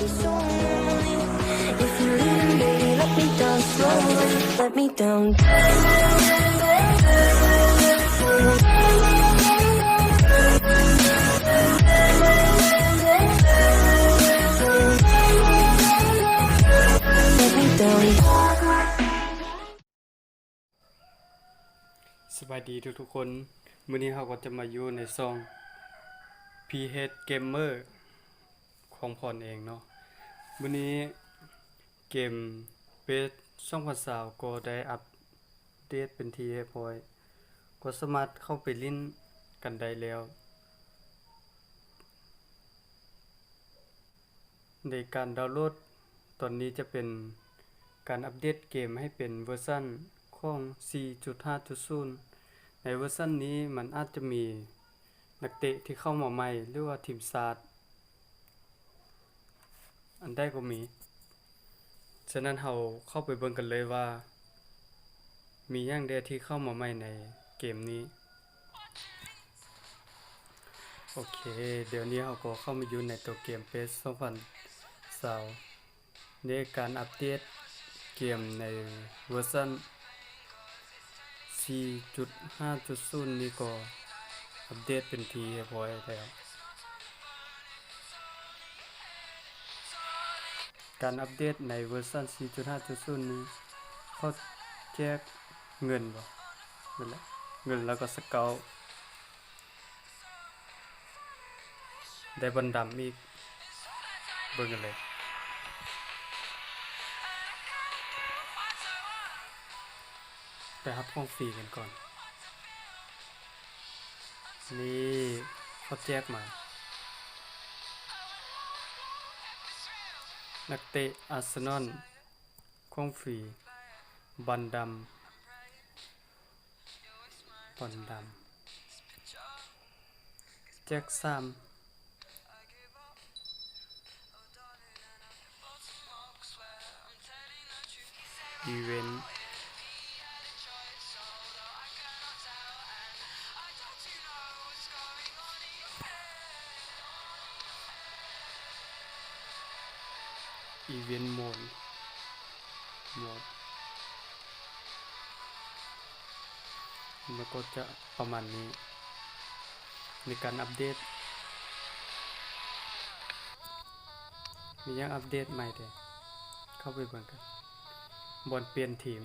If you leaving, baby, let me down slowly. Let me down. ສະບາຍດີທຸກໆຄົນ, ມື້ນີ້ເຮົາກໍຈະມາຢູ່ໃນຊ່ອງ ພີເອັດ Gamer ຂອງພອນເອງເນາະ. ມື້ນີ້ເກມເປສສອງພັນຊາວກໍໄດ້ອັບເດດເປັນທີ່ຮຽບຮ້ອຍ, ກໍສາມາດເຂົ້າໄປຫຼິ້ນກັນໄດ້ແລ້ວ. ໃນການດາວໂຫຼດຕອນນີ້ຈະເປັນການອັບເດດເກມໃຫ້ເປັນເວີຊັນຂອງສີ່ຈຸດຫ້າຈຸດສູນ. ໃນເວີຊັນນີ້ມັນອາດຈະມີນັກເຕະທີ່ເຂົ້າມາໃໝ່ ຫຼືວ່າທີມຊາດອັນໃດກໍມີ. ສະນັ້ນເຮົາເຂົ້າໄປເບິ່ງກັນເລີຍວ່າມີຫຍັງແດ່ທີ່ເຂົ້າມາໃໝ່ໃນເກມນີ້. ໂອເຄ, ດຽວນີ້ເຮົາກໍເຂົ້າມາຢູ່ໃນຕົວເກມເປສສອງພັນຊາວ. ໃນການອັບເດດເກມໃນເວີຊັນສີ່ຈຸດຫ້າຈຸດສູນນີ້ກໍອັບເດດເປັນທີ່ຮຽບຮ້ອຍແລ້ວ. ການອັບເດດໃນເວີຊັນສີ່ຈຸດຫ້າຈຸດສູນນີ້ ເຂົາແຈກເງິນບໍ່? ນັ້ນແຫຼະ ເງິນແລ້ວກໍສະເກົາ ໄດ້ບັນດຳອີກ. ເບິ່ງກັນເລີຍ. ໄປຮັບຂອງຟຣີກັນກ່ອນ. ນີ້ ເຂົາແຈກມາ ນັກເຕະອາເຊນອນ ຂອງຟຣີ ບັນດຳ ບັນດຳ ແຈກສາມ ອີເວັນ ອີເວັນໂໝດ ໂໝດ ມັນກໍຈະປະມານນີ້ ໃນການອັບເດດ. ມີຫຍັງອັບເດດໃໝ່ແດ່? ເຂົ້າໄປເບິ່ງກັນ. ບ່ອນປ່ຽນທີມ.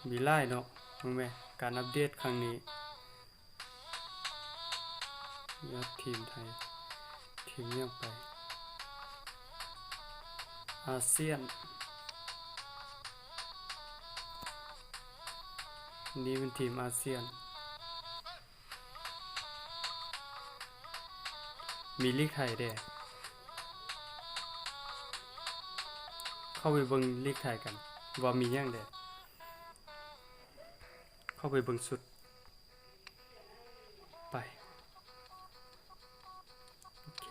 ມີຫຼາຍເນາະ, ເບິ່ງແມ, ການອັບເດດຄັ້ງນີ້. ຍອດທີມໄທ, ທີມຫຍັງໄປ? ອາຊຽນ, ນີ້ເປັນທີມອາຊຽນ. ມີລີກໄທແດ່. ເຂົ້າໄປເບິ່ງລີກໄທກັນ ວ່າມີຫຍັງແດ່. ເຂົ້າໄປເບິ່ງຊຸດ. ໄປ. ໂອເຄ.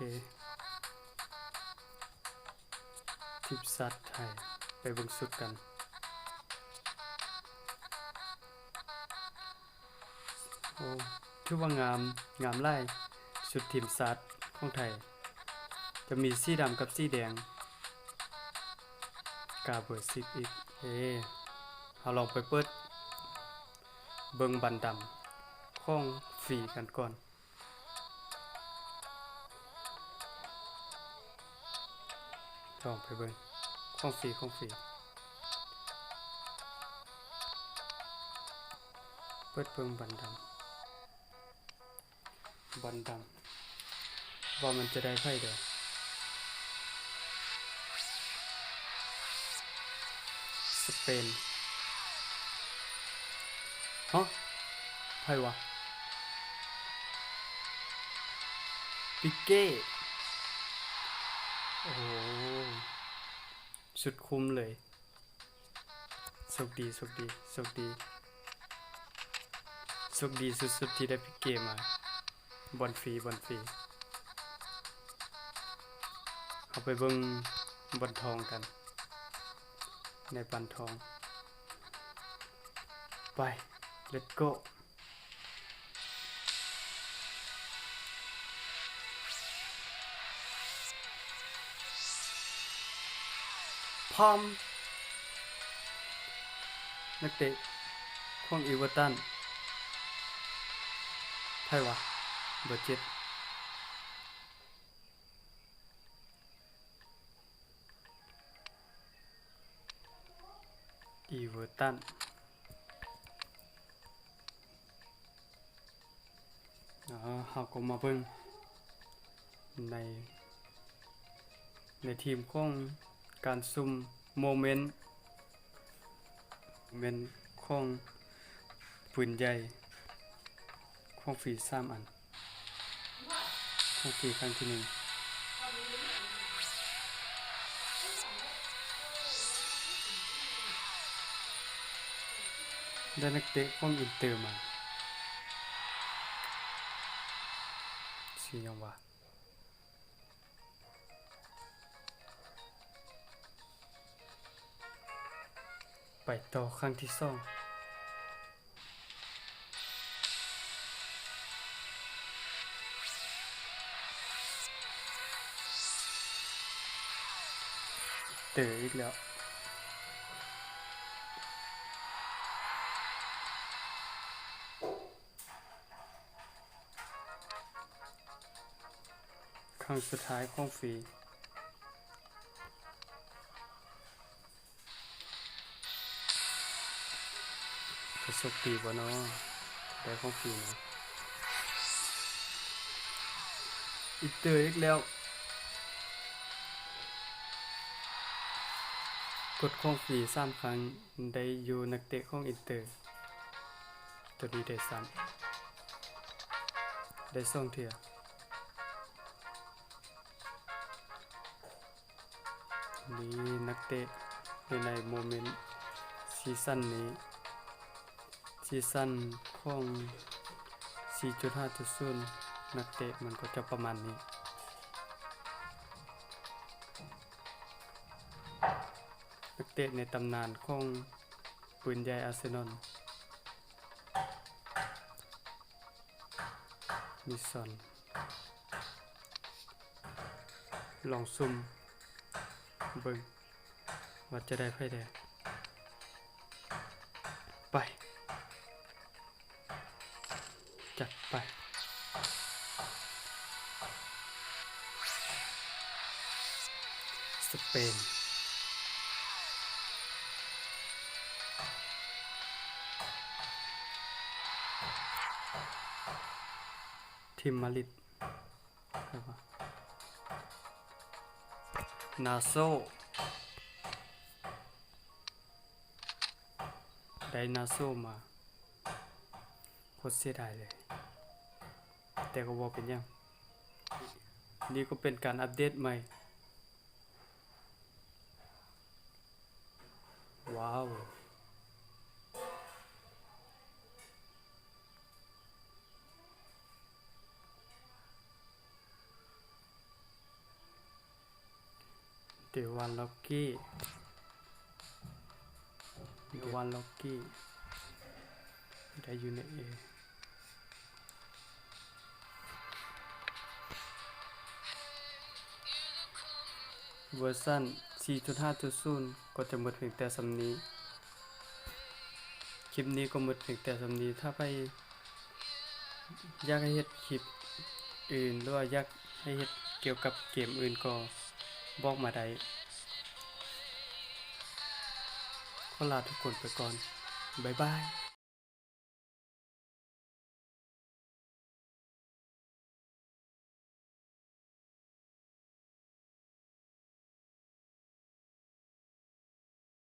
ທີມຊາດໄທ. ໄປເບິ່ງຊຸດກັນ. ໂອ້ ຖືວ່າງາມ, ງາມຫຼາຍ. ຊຸດທີມຊາດຂອງໄທ ຈະມີສີດຳກັບສີແດງ. ກາເບີສິບອີກ. ເອ ເຮົາລອງໄປເປີດເບິ່ງບັນດຳຂອງຟຣີກັນກ່ອນ. ລອງໄປເບິ່ງ ຂອງຟຣີ ຂອງຟຣີ. ເປີດເບິ່ງບັນດຳ. ບັນດຳ ວ່າມັນຈະໄດ້ໃຜແດ່? ສະເປນ. ຮະ? ໃຜວະ? ປິເກ. ໂອ້ ສຸດຄຸ້ມເລີຍ. ໂຊກດີ ໂຊກດີ ໂຊກດີ ໂຊກດີສຸດໆທີ່ໄດ້ປິກເກມາ. ບ່ອນຟຣີ ບ່ອນຟຣີ. ເຮົາໄປເບິ່ງບ່ອນທອງກັນ ໃນບ່ອນທອງ. ໄປ ເລັດໂກ້ ພ້ອມ ນັກເຕະຂອງເອເວີຕັນ ໃຜວະ ເບີເຈັດ. ເອເວີຕັນ ເຮົາກໍມາເບິ່ງໃນ ໃນທີມຂອງການສຸ່ມໂມເມັນ ແມ່ນຂອງປືນໃຫຍ່ ຂອງຟຣີສາມອັນ ຂອງຟຣີຄັ້ງທີໜຶ່ງ ໄດ້ນັກເຕະຂອງອິນເຕີມາ ຊື່ຫຍັງວະ? ໄປຕໍ່ຄັ້ງທີສອງ ເຕີອີກແລ້ວ. ຄັ້ງສຸດທ້າຍຂອງຟຣີ ຈະໂຊກດີບໍ່ນໍ ໄດ້ຂອງຟຣີນະ ອິນເຕີອີກແລ້ວ ກົດຂອງຟຣີສາມຄັ້ງ ໄດ້ຢູ່ນັກເຕະຂອງອິນເຕີ ໂຕນີ້ໄດ້ຊ້ຳ ໄດ້ສອງເທື່ອ ນີ້ນັກເຕະຢູ່ໃນໂມເມັນຊີຊັນນີ້ ຊີຊັນຂອງສີ່ຈຸດຫ້າຈຸດສູນ ນັກເຕະມັນກໍຈະປະມານນີ້ ນັກເຕະໃນຕຳນານຂອງ ປືນໃຫຍ່ອາເຊນອນ ມີຊອນ ລອງຊຸ່ມເບິ່ງວ່າຈະໄດ້ໃຜແດ່ ໄປ. ຈັດໄປ ສະເປນ ທີມມາດຣິດ ນາໂຊ ໄດ້ນາໂຊມາ ໂຄດເສຍດາຍເລີຍ ແຕ່ກໍບໍ່ເປັນຫຍັງ ນີ້ກໍເປັນການອັບເດດໃໝ່ ວ້າວ ເດວານລັອກກີ້ ເດວານລັອກກີ້ ໄດ້ຢູ່ໃນເອ ເວີຊັນສີ່ຈຸດຫ້າຈຸດສູນ ກໍຈະໝົດພຽງແຕ່ສ່ຳນີ້. ຄລິບນີ້ກໍໝົດພຽງແຕ່ສ່ຳນີ້ ຖ້າໃຜຢາກໃຫ້ເຮັດຄລິບອື່ນ ຫຼືວ່າຢາກໃຫ້ເຮັດກ່ຽວກັບເກມອື່ນກໍບອກມາໄດ້. ຂໍລາທຸກຄົນໄປກ່ອນ ບາຍບາຍ.